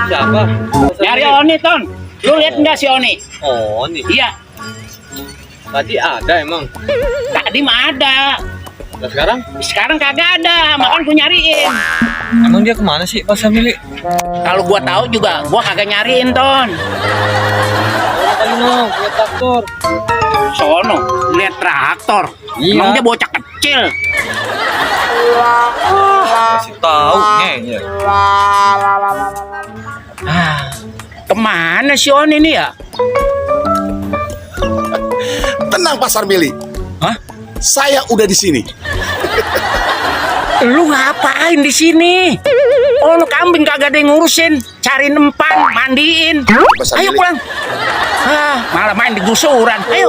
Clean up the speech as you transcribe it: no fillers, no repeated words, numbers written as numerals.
Siapa? Nyari Oni, Ton. Lu lihat nggak si Oni? Oh, nih. Iya, Tadi ada emang. tadi mah ada. Nah, sekarang? Sekarang kagak ada, makanya gue nyariin. Emang dia kemana sih Pak Samili? Kalau gua tahu juga, gua kagak nyariin, Ton. Orang kali no, punya traktor. Sono, lihat traktor. Iya. Emang dia bocah kecil. Kasih tahu nih. Kemana si Oni nih ya? Tenang Pak Sarmili. Hah? Saya udah di sini. Lu ngapain di sini? Oh, lu kambing kagak ada yang ngurusin, cari nempan, mandiin. Besar Ayo milik. pulang. Malah main di gusuran. Ayo.